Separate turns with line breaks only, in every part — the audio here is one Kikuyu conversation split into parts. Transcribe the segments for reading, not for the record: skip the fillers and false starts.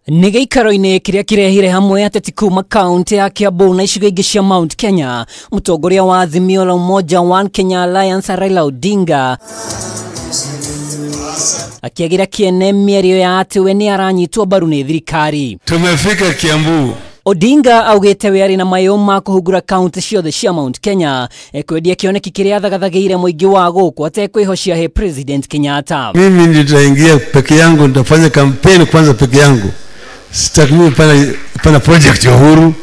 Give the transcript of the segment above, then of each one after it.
Nĩ gĩikaro-inĩ kĩrĩa kĩrehire hamwe ateti kuma kaunti ya Kiambu na icigo ingĩ cia Mount Kenya, mũtongoria wa Azimio la Umoja One Kenya Alliance Raila Odinga akĩagĩra kĩene mĩario ya atĩ we nĩ aranyitwo mbaru nĩ thirikari.
Tumefika Kiambu.
Odinga augĩte we arĩ na mayũ ma kũhungura kaunti ciothe cia Mount Kenya, kwendia kĩoneki kĩrĩa athagathagĩire mũingĩ wa gũkũ atekwĩhocia he President Kenyatta.
Mimi nitaingia peke yangu, nitafanya kampeni kwanza peke yangu. Sitaki mimi pana project ya Uhuru.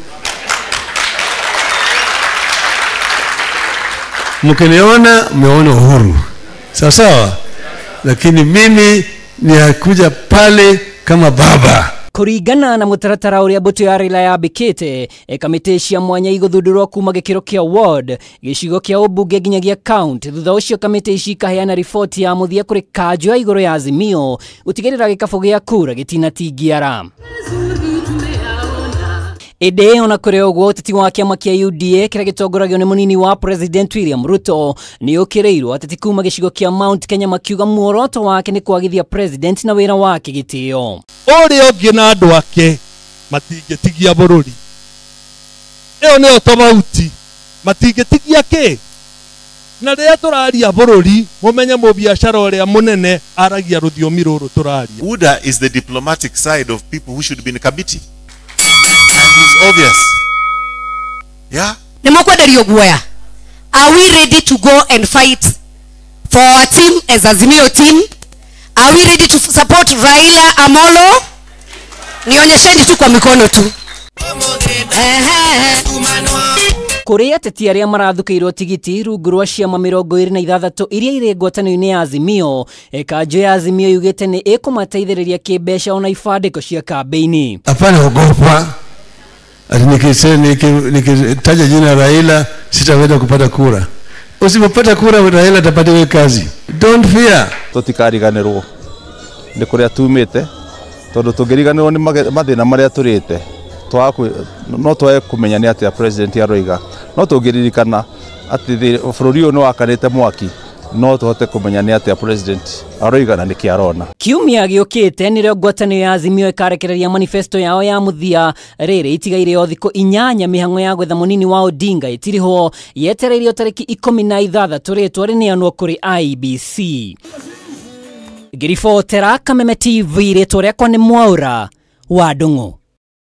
Mkiniona mmeona Uhuru. Sawa sawa. Lakini mimi ninakuja pale kama baba.
Kũringana na mũtaratara ũrĩa mbũtũ ya Raila yambĩkĩte, kamĩtĩ cia mwanya igũthundũrwo kuma gĩkĩro kĩa ward, gĩcigo kĩa ũmbunge nginyagia county. Thutha ũcio kamĩtĩ ici ikaheana riboti ya mũthia kũrĩ kanjũ ya igũrũ ya Azimio gũtigĩrĩra gĩkabũ gĩa kura gĩtinatingiara. Ĩndĩ ona kũrĩ ũguo, ũteti wa kĩama kĩa UDA kĩrĩa gĩtongoragio nĩ mũnini wa President William Ruto nĩ ũkĩrĩirwo ateti kuma gĩcigo kĩa Mount Kenya makiuga muoroto wake nĩ kwagithia President na wĩra wake gĩtĩo.
Ũrĩa ũngĩ na andũ ake matingĩtigia bũrũri. Ĩyo nĩyo tofauti. Matingĩtigia kĩ? Na rĩrĩa tũraria bũrũri, mũmenye mũbiacara ũrĩa mũnene aragia rũthiomi rũrũ tũraria.
UDA is the diplomatic side of people who should be in committee. It's obvious. Yeah?
Are we ready to go and fight for our team as Azimio team? Are we ready to support Raila Amolo? Nionyesheni tu kwa mikono tu.
Kũrĩ ateti arĩa marathukĩirwo tigiti rungu rwa ciama 26 iria irĩ ngwatanĩro-inĩ ya Azimio, kanjũ ya Azimio yugĩte nĩ ĩkũmateithĩrĩria kĩmbeca ona ibandĩko cia kambĩini.
Hapana ogopa. Ati nikitaja jina Raila sitaweza kupata kura. Usipopata kura Raila atapata wewe kazi. Don't fear.
Tutikariganĩrwo nĩ kũrĩa tumĩte, tondũ tũngĩriganĩrwo nĩ mathĩna marĩa tũrĩte, no twage kũmenya nĩ atĩa President aroiga. No tũngĩririkana atĩ bũrũri ũyũ nĩ wakanĩte mwaki, no tũhote kũmenya nĩ atĩa President aroiga na nĩkĩ arona.
Kiumia gĩũkĩte nĩrĩo ngwatanĩro ya Azimio ĩkarekereria manifesto yao ya mũthia. Rĩrĩ itigaire o thikũ 8 mĩhang'o ya gwetha mũnini wa Odinga ĩtirĩhwo, yetereirio tarĩki 16 rĩtwa rĩneanwo kũrĩ IEBC. Ngĩribotera Kameme TV, rĩtwa rĩakwa nĩ Mwaura wa Ndung'u.